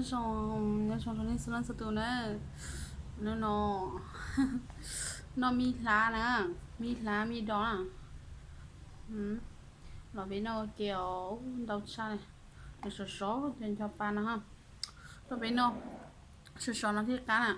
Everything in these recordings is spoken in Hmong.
Nyob zoo, nyob zoo rau nej txhua leej txhua tus na. Hnub no noj mij hlab na, mij hlab mij do na. Los peb noj ua ke os, ntau tshaj li. Nws sov sov cov ncho pa no, los peb noj sov sov no thiaj qab na.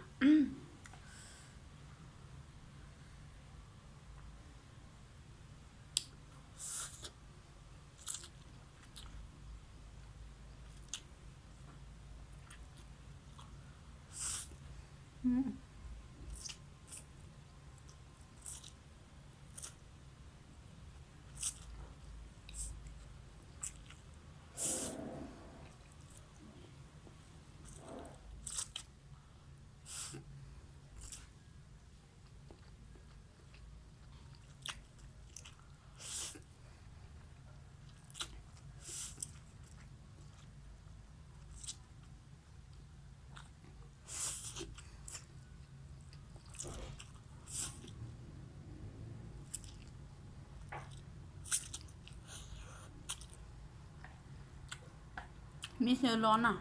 Mij xyaw lov na,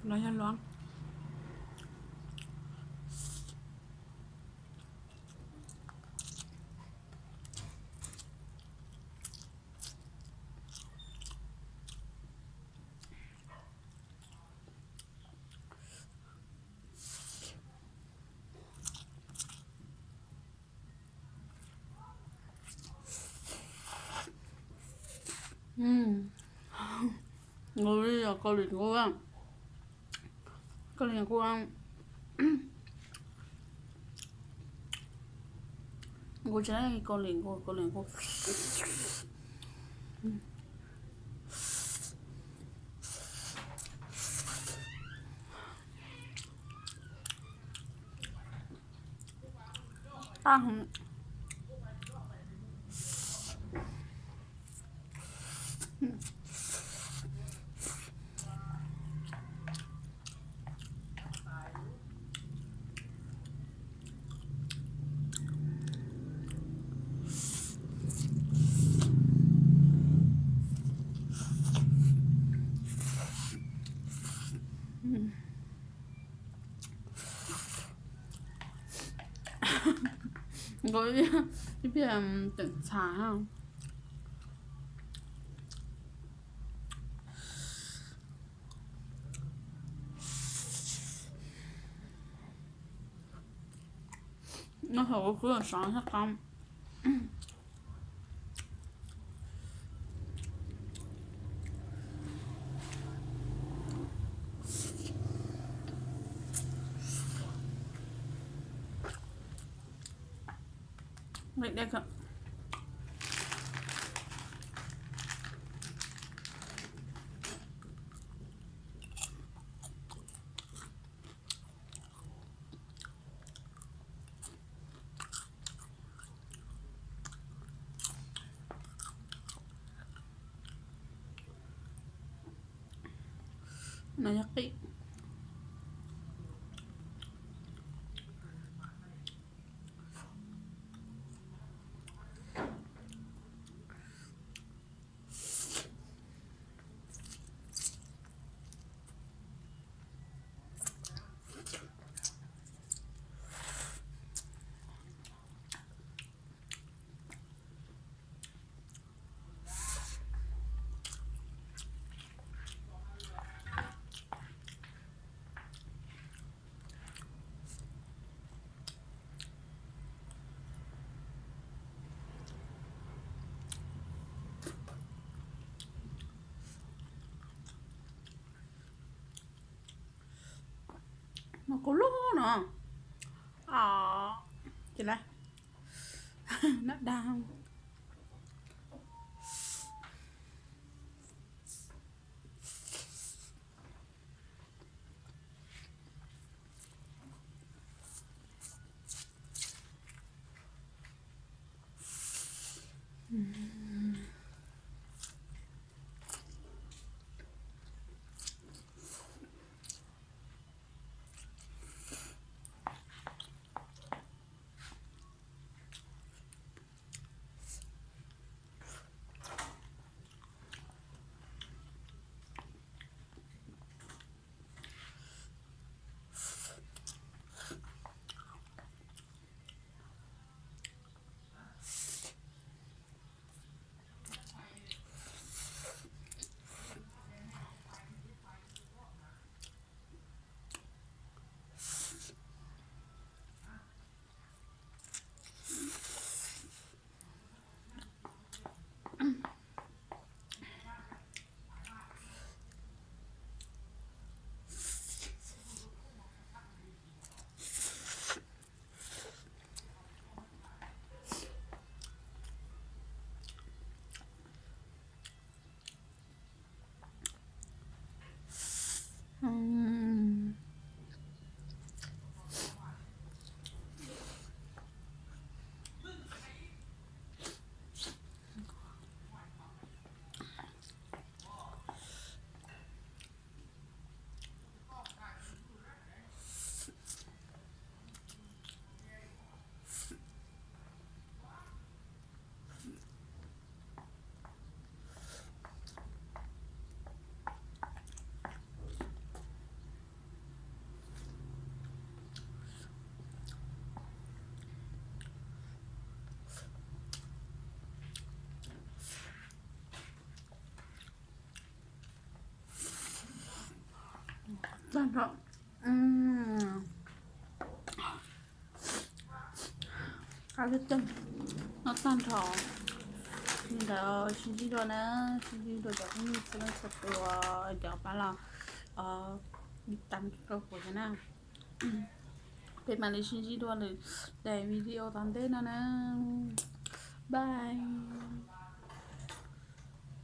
no yog lov. Nkaus li yog kaus lim nkuj, kaus lim nkuj, nkuj tsis, kaus lim nkuj, kaus lim nkuj. Nkaus ib pliag teem txhais. Noj hauv kuv sov thiab qab. No yog qij. No kuv lub no. Ces la, na dag. Noj tag nrho, li ntawd sib ntsib dua na, sib ntsib dua cov phooj ywg txhua leej txhua tus, cov pab los tam rau kuv thiab na. Peb mam li sib ntsib dua lwm daim video tom ntej no na. Bye.